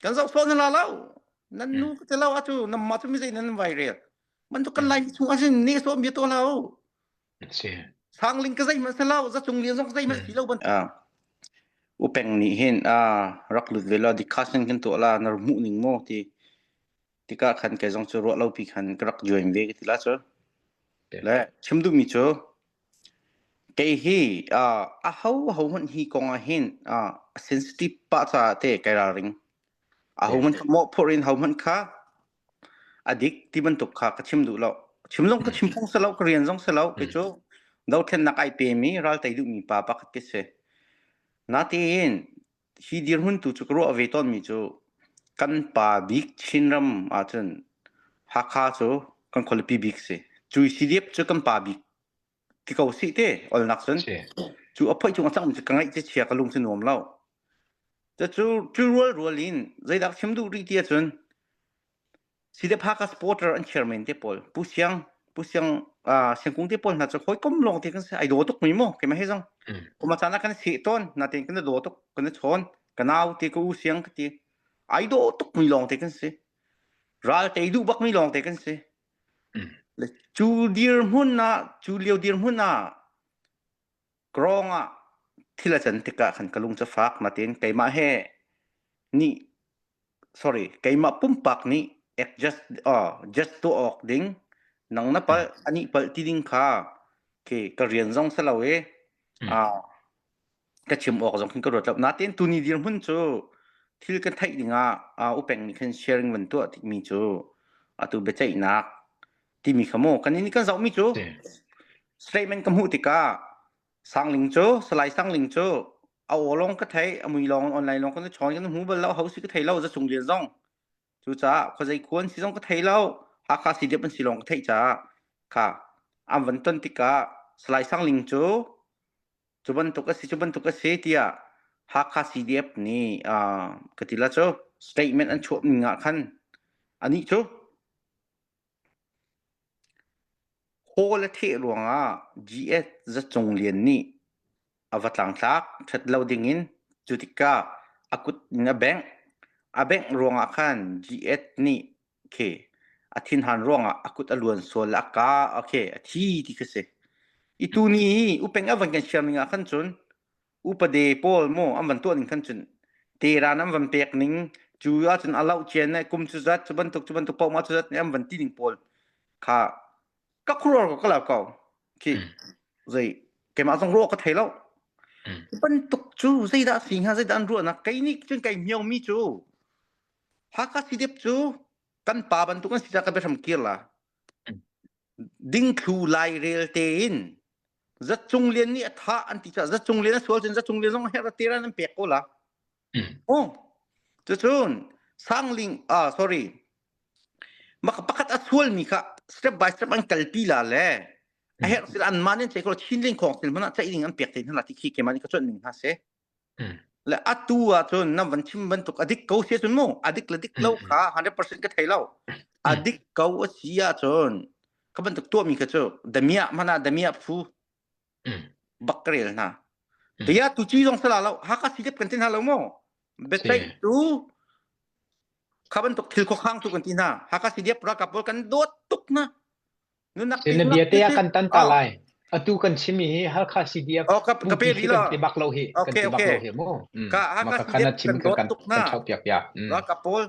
Kan zoh sawh na la lo. Nan nu ka ti lo atu nan mah cu mi zei nan vai rel. Bantuk kan lai chung asin ne so mi to lo. Si. Sangling ka zeihmanh si lo, zacung lian zong zeihmanh si lo ban. Upeng nih hin a rak lut ve la discussion kan tuah la na hmuh ning mo ti tikah khan kei zong cu ruah lo pi khan ka rak join ve ka ti la cu. Le chim duh mi cu kei hi a ho ho hmanh hi kong ah hin a sensitive pah caah te kai ralring. A ho hmanh kha mawh phurh in ho hmanh kha a dik ti bantuk kha ka chim duh lo. Chim zong ka chim phung si lo, ka rian zong si lo. Kei cu dothlennak ai pemi ral tei duhmi pa pakhat ka si. Natein hi dirhmun tu cu ka ruah ve tawnmi cu kan pa bik Chinram ahcun Hakha cu kan khualipi bik si. Cui CDF cu kan pa bik ti ko sih te olnak cun cu a phoih cung a cangmi cu ka ngaih che chia ka lung cu nuam lo. Cu cu rual rual in zeidah chim duh rih ti ahcun CDF Hakha supporter an chairman te pawl Pu Siang Pu Siang uh, Siangkung te pawl hna cu hawikom lawng te kan si ai daw tuk mi mu keimah he zong kuma caan ah kan seh tawn natein kan daw tuk kan chawn ka nau te ka u Siang ka ti ai daw tuk mi lawng te kan si ral tei duh bak mi lawng te kan si le cu dirhmun ah cu lio dirhmun ah Krawng ah thil a can tikah khan ka lung cu fak natein keimah he nih sorry keimah pumpak nih adjust uh, just tuah awk ding nang na palh anih palh ti ding kha khi ka rian zong si lo i uh, ka chim awk zong khin ka ruat lo natein tuni dirhmun cu thil kan theih dingah uh, upeng nih khan sharing van tuah tikmi cu atu biaceihnak timi kha mu kan in kan zohmi cu statement ka hmuh tikah Sangling cu Salai Sangling cu a aw lawng ka thei a mui lawng online lawng kan chawn kan hmu bal lo ho si ka thei lo za cung lian zong cucaah khuazei khuan si zong ka thei lo Hakha si dep an si lawng ka theih caah kha an van ton tikah Salai Sangling cu cu bantuk a si cu bantuk a si tiah Hakha CDF nih uh, ka ti la cu statement an chuah ning ah khan anih cu Hawl a theh ruangah GS Za Cung Lian nih a va tlangtlak ṭhat lo dingin cu tikah a kut in a bengh. A bengh ruangah khan GS nih khi a thinhan ruangah a kut a luan sual le a kaa okay a thi ti khi si. I tuni hi upeng a van kan share ning ah khan cun upade pawl mu an van tuah ning khan cun teran an van pek ning cu ahcun a loh cian ne kum cu zat cu bantuk cu bantuk paoh ma cu zat nih an van ti ning pawl kha ka khuruar ko ka lau ko khi zei keimah zong ruah ka thei lo bantuk cu zeidah si hnga zeidah an ruahnak kei nih cun kai miau mi cu Hakha CDF cu kan pa bantuk an si ca ka biahram kir la dingthlu lairel tein Zacung Lian nih a thah an ti caah Zacung Lian a sual cun Zacung Lian zong herh tiran an pek ko la. Oh, cucun Sangling ah sorry maka pakhat a sualmi kha step by step an kalpi la le a herh sil an man in chei ko Chinling khong sil hmanh ah ceih ding an pek te hna la ti khi keimah nih ka cuanh ning hna si. Le atu ahcun na van chim bantuk a dik ko si ahcun mu a dik le dik lo kha 100% ka thei lo. A dik ko a si ahcun ka bantuk tuahmi kha cu damiah mana damiah phu bak ka rel hna. Tia tu chi zong sala lo Hakha CDF kan ti hna lo mu. Biaceih tu kha bantuk thil khuakhang tu kan ti hna. Hakha CDF ralkap pawl kan dawt tuk hna. Nunak Sin na bia te ah kan tan ta lai. Atu kan chim hi Halkha CDF Oh, ka ka pe ri kan ti bak lo hi. Kan Okay, ti bak okay. lo hi mu. Ka Hakha Maka khana CDF chim kan kan dawt kan tuk na. kan chau piak ya. Ralkap pawl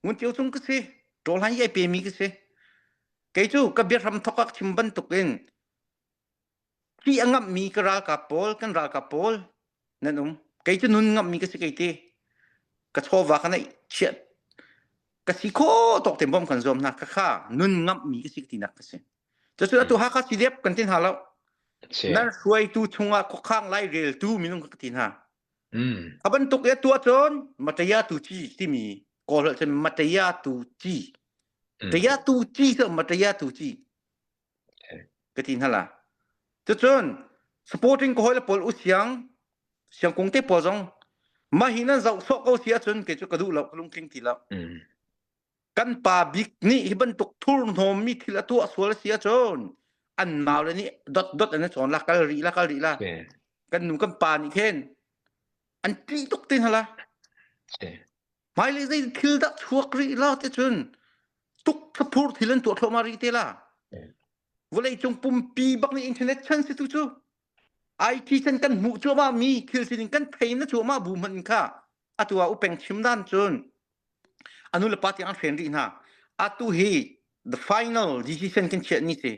ngun cio chung ka si. Ṭawl han yai pe mi ka si. Kei cu ka biahram thok ak chim bantuk in Hi a ngamhmi ka ralkap pawl, kan ralkap pawl nan um. Kei cu nun ngamhmi ka si kei ti. Ka chawva ka neih chiat. Ka si kho tawk te bom kan zuam hna. Ka kha nun ngamhmi ka si tinak ka si. Cucu atu Hakha CDF kan tin hna lo. Nan hruaitu chungah khuakhang lai reltu minung ka ti hna. A bantuk i atu ahcun Mataya tu ci timi Kawl holh cun Mataya tu ci. Taya tu ci cu Mataya tu ci. ka ti hna la. Cucun supporting ka hawile pawl u siang siangkung te pawl zong mah hi nan zoh sawh ko si ahcun kei cu ka duh lo ka lungtling ti lo. Kan pa bik nih hi bantuk thurhnawm mi thil a tuah sual si ahcun an nau le nih dot dot an cawn la kal rih la kal rih la. Kan nu kan pa nih khin an ṭih tuk te hna la. Hmailei zei thil dah chuak rih la ti cun tuk thlaphur thil an tuah thluahmah rih te la. Vawlei cung pumpi bak nih internet chan si tu cu IT chan kan hmuh cuahmah mi thil sining kan thei na cuahmah bu hmanh kha atu ah upeng chim dan cun anu le pa tiang an hren rih hna. Atu hi the final decision kan chiah ni si.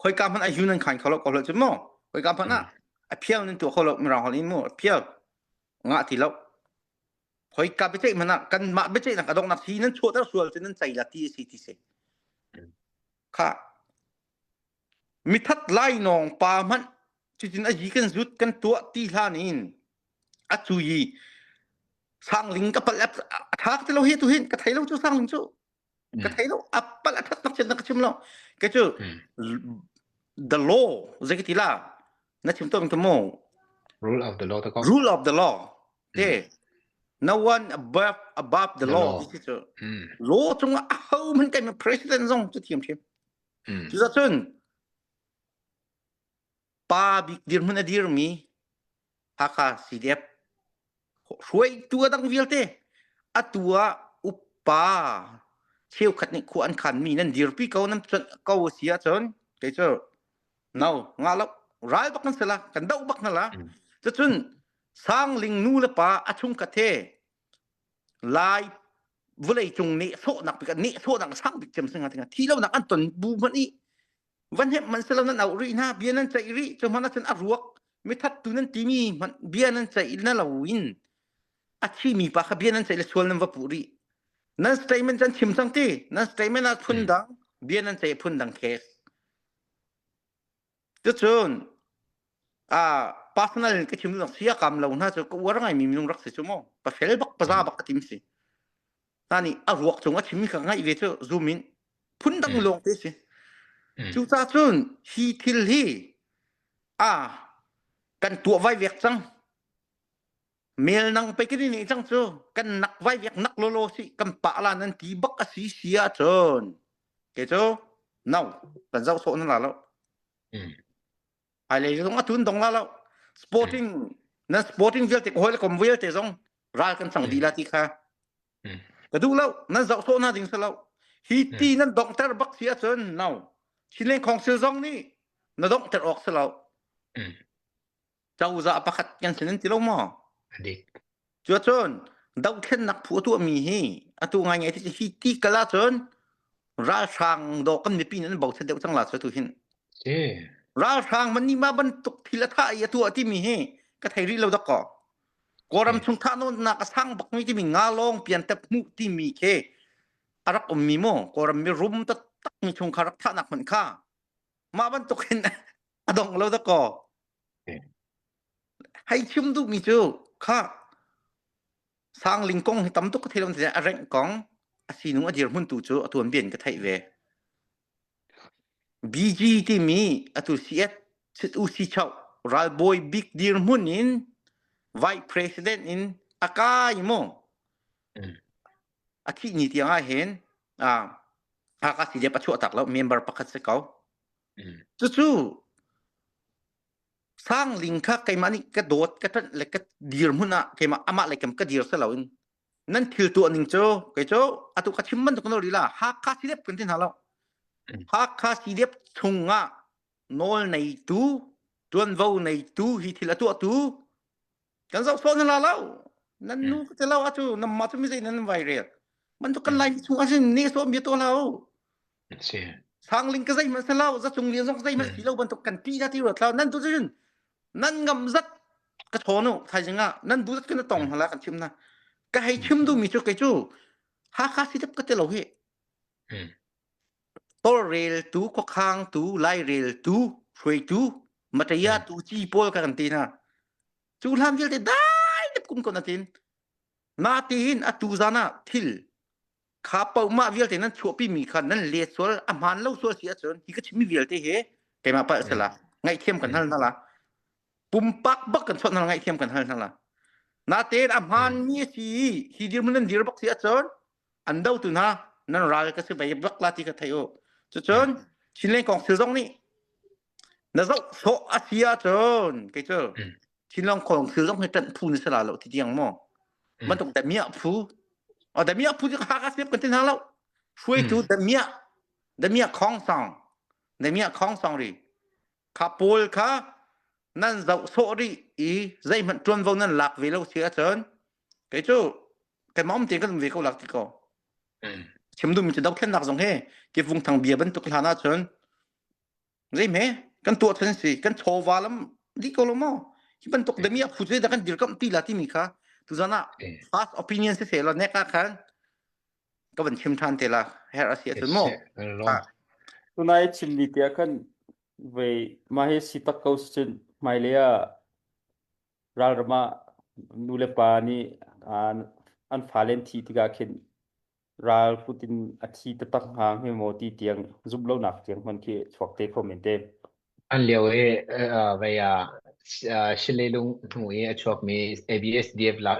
Khoika hmanh a yun an khan kho lo ko lo cu mu. Khoika hmanh ah a phial nan tuah kho lo mirang holh in mu a phial ngah ti lo. Khoika biaceih hmanh ah kanmah biaceihnak a donghnak hi nan chuahter sual cu nan cei la ti a si ti si. Kha mithat lainawng pa hmanh cutin a yi kan zut kan tuah ti hlan in a cu i sangling ka palh a tha ka ti lo hi tu hin ka thei lo cu sangling cu ka thei lo a palh a that nak chin na ka chim lo ke cu the law zei ka ti la na chim to ka mo rule of the law ta ko rule of the law te no one above above the, the law ti cu law cung ah ho man kai president zong cu thiam thiam cu cun pa bik dirhmun a dirmi Hakha CDF hruaitu a dang vialte atu ah upa cheukhat nih khua an khanmi nan dirpi ko nan cuanh ko a si ahcun kei cu no ngah lo ral bak kan si la kan doh bak hna la cucun sangling nu le pa a chungkhat he lai vawlei cung nehsawhnak bik nehsawhnak sang bik cem singa tinga thi lonak an ton bu hmanh i van hemh man selo nan auh rih hna bia nan ceih rih cu hmanh ahcun a ruak mithattu nan timi hmanh bia nan ceih na lo in a thimi pa kha bia nan ceih le sual nan va puh rih nan statement can chim cang ti nan statement ah phun dang bia nan ceih phun dang case cucun a personal ka chim dang sia kam lo hna cu ka uar ngai mi minung rak si cu mu pa fel bak paza bak ka tim si ta nih a ruak cung a chimmi kha ngaih ve cu zoom in phundang lawng te si cucaah cun hi thil hi a kan tuah vai vek cang mel nang pe kan ni cang cu kan nak vai vek nak lolo si kan pa la nan ti bak a si si ah cun ke cu no kan zoh sawh na la lo Hmailei zong a tun dong la lo. Sporting na sporting vialte ka hawi le kom vialte zong ral kan cang dih la ti kha. Ka duh lo nan zoh sawh na ding si lo. Hi ti nan donghter bak si ahcun no. Chinland Council zong nih na donghter awk si lo. Cozah pakhat kan si nan ti lo maw? Dik. Cuacun dohthlennak phu a tuahmi hi atu ngaingai ti hi ti kal ahcun ralhrang dawh kan mipi nih an bochan deuh cang la cu tu hin. Si. Ralhrang man nih mah bantuk thil a thah i a tuah timi hi ka thei rih lo dak ko. Kawlram chung thah nawnnak a sang bak mi timi nga lawng pian tep hmuh timi khi a rak ummi mu Kawlram mi rum taktak mi chung kha rak thahnak hmanh kha mah bantuk hin a dong lo dak ko. Hei chim duhmi cu kha Sangling kong hi tam tuk ka thei lo a rengh kong a sinung a dirhmun tu cu a tuanbia in ka theih ve. BG timi atu CS UC Chau ralbawi bik dirhmun in vice president in a kai mu. A thih ni tiang ah hin Hakha CDF a chuah tak lo member pakhat si ko. Cucu Sangling kha keimah nih ka dawt ka ṭanh le ka dirhmun ah keimah amah le kam ka dir si loin nan thil tuah ning cu kei cu atu ka chim bantuk no lila Hakha CDF kan ti hna lo Hakha CDF chungah nawl neitu tuanvo neitu hi thil a tuahtu kan zoh sawh na la lo nan nu ka ti lo atu nan mah cu mi zei nan vai rel bantuk kan lai chung asin ne so mi to lo si sangling ka zei man se lo za cung lian zong zei man si lo bantuk kan ti da ti ro thlau nan tu cun nan ngam zat ka thonu thaizing ah nan bu zat kan tong hala kan chim na ka hei chim du mi chu kei chu Hakha si ka te lo hi tawlreltu khuakhangtu laireltu hruaitu mataya tu ci pawl ka kan ti na cu hlan vialte dai dep kum ko na tin natiin atu zan ah thil kha paumah vialte nan chuahpi mi kha nan let sual a hmaan lo sual si ahcun hi ka chimmi vialte hi keimah palh sela ngaihthiam kan hal hna la pumpak bak kan chawnh hna ngaihthiam kan hal hna la natein a hmaan mi a si hi dirhmun nan dir bak si ahcun an dotu hna nan ral ka si ve bak la ti ka thei u cucun Chinland Council zong nih na zoh sawh a si ahcun kei cu Chinland Council zong hi ṭanh phu ni sala lo ti tiang maw bantuk te miah phu. Oh damiah phu cu Hakha CDF kan ti hna lo. Hruaitu damiah damiah khong song damiah khong song ri kha pawl kha nan zoh sawh rih i zeihmanh ṭuanvo nan lak ve lo si ahcun kei cu keimah um tein kan um ve ko lak ti ko. Chim duhmi cu dothlennak zong hi Kivung Thang bia bantuk hlan ahcun zeihme kan tuah than si kan chawva lam dih ko lo maw hi bantuk dami a phu cu dah kan dirkamh ti la timi kha tuzan ah fast opinion si se la nek ah khan ka van chim than te la her a si ahcun mu Tunai chimmi te ah khan vei mah hi si tak ko si cun hmailei ah ralram ah nu le pa nih an fale an thih tikah khin ral kut in a thi taktak hnga hme maw ti tiang zumh lonak tiang hman khi chuak te kho men te. An lio i vei ah Shilelung hnu i a chuakmi ABSDF la.